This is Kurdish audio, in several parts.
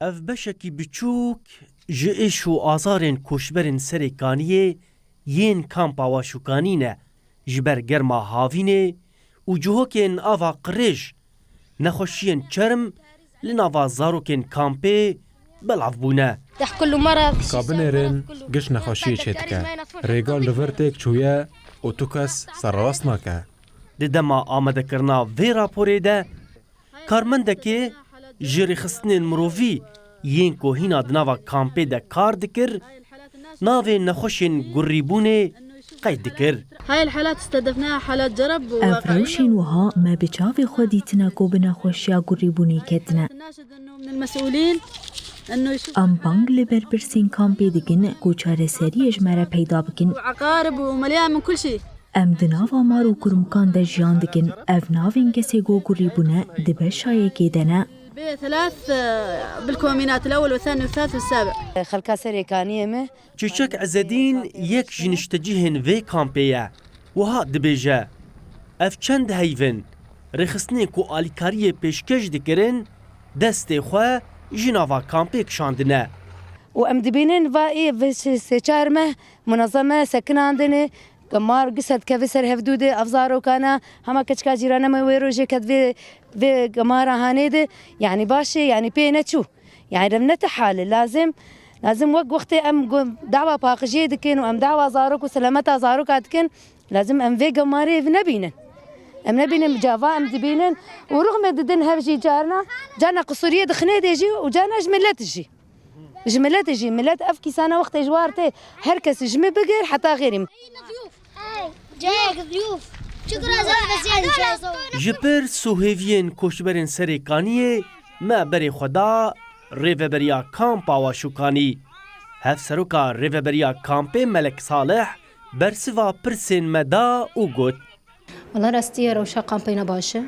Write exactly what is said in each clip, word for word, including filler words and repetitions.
Ev beşekî biçûk ji êş û azarên koçberên Serê Kaniyê yên kampa Waşûkanî ne. Ji ber germa havînê û cihokên ava qirêj, nexweşiyên çerm li nava zarokên kampê belav bûne. Ka binêrin, giş nexweşiyê çêdike. Rêga li vir têk çûye û tu kes serrast nake. Di dema amadekirina vê raporê de, karmendekê ji rêxistinên mirovî yên ku hîna di nava kampê de kar dikir, navê nexweşên gurîbûnê qeyd dikir. هاي الحالات استهدفناها حالات جرب. Ev rewşên wiha me bi çavê xwe dîtine ku bi nexweşiya gurîbûnê ketine. من المسؤولين إنه يشوفوا. Em bang li berpirsên kampê dikin ku çareseriyê ji me re peyda bikin. وعقارب ومليان من كل شيء. Em di nava mar û kurmikan de jiyan dikin. Ev navên kesê ku gurî bûne di beşa yekê de ne. B ثلاث، آه، بالكومينات الأول والثاني والثالث والسابع. Xelka Serê Kaniyê me. Çêçek Ezedîn yek ji niştecihên vê kampê ye. Wiha dibêje, ev çend heyv in, rêxistinên ku alîkariyê pêşkêş dikirin, destê xwe ji nava kampê kişandine. û em dibînin va ê vê sê çar meh munezeme sekinandine, gemar gise dikeve ser hevdû de, ev zarokana, hema keçika cîrana me wê rojê ket vê, vê gemara hanê de, yanî baş e, yanî pê neçû. Yanî rev ne ti hal e. Lazim, lazim wek wextê em gu-, dawa paqijiyê dikin û em dawa zarok û selameta zaroka dikin, lazim em vê gemarê ev nebînin. Em nebînin, cava em dibînin û ruxmê didin hev jî carna, carna qisûriyê dixinê dê jî û carna ji milet jî. Ji milet jî, milet ev kîsana wextê ji war tê, her kes ji min bigir heta xêrî min. جايك ضيوف. شكرا زلمة زين، جاي زلمة. Ji pirs û hêviyên koçberên Serê Kaniyê me berê xwe da Rêveberiya Kampa Waşûkanî. Hevseroka Rêveberiya Kampê Melek Salih bersiva pirsên me da û got. Wela rastî ye rewşa kampê ne baş e. E,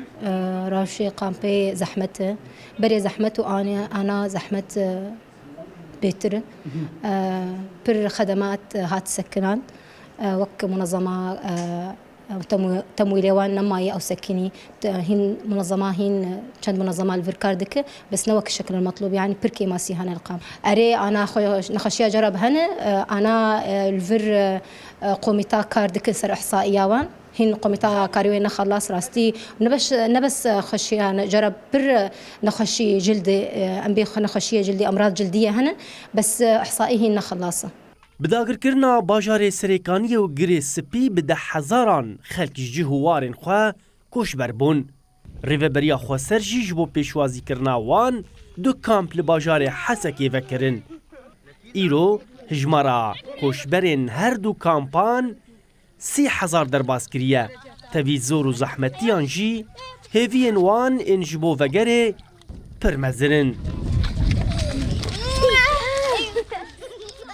rewşê kampê zehmet e. Berê zehmet û anê, ana zehmet, e, bêtir e. E, pir xedemat, e, hat sekinan. E, wek munezema, e, temwî-, temwîlê wan nemaye ew sekinî. Te-, hîn munezema hîn, e, çend munezema li vir kar dike. Bes ne wek şekil metlûb, yanî pir kêmasî hene li kam. Erê, ana xwe-, nexweşiya cerab hene, e, ana, e, li vir, e, e, komîta kar dikin ser ihsaiya wan. Hîn komîta karî wê nexelas rastî. Ne beş, ne bes, e, xweşiya ne-, cerab pir, e, nexweşî cildê, e, em bê xwe nexweşiyê cildî, emrad cildiye hene, bes, e, ihsaî hîn nexelas e. Bi dagirkirina bajarê Serêkaniyê û Girê Spî bi deh hezaran xelk ji cih û warên xwe koçber bûn. Rêveberiya Xweser jî ji bo pêşwazîkirina wan du kamp li bajarê Hesekê vekirin. Îro hijmara koçberên her du kampan sî hezar derbas kiriye. Tevî zor û zehmetiyan jî hêviyên wan ên ji bo vegerê pir mezin in.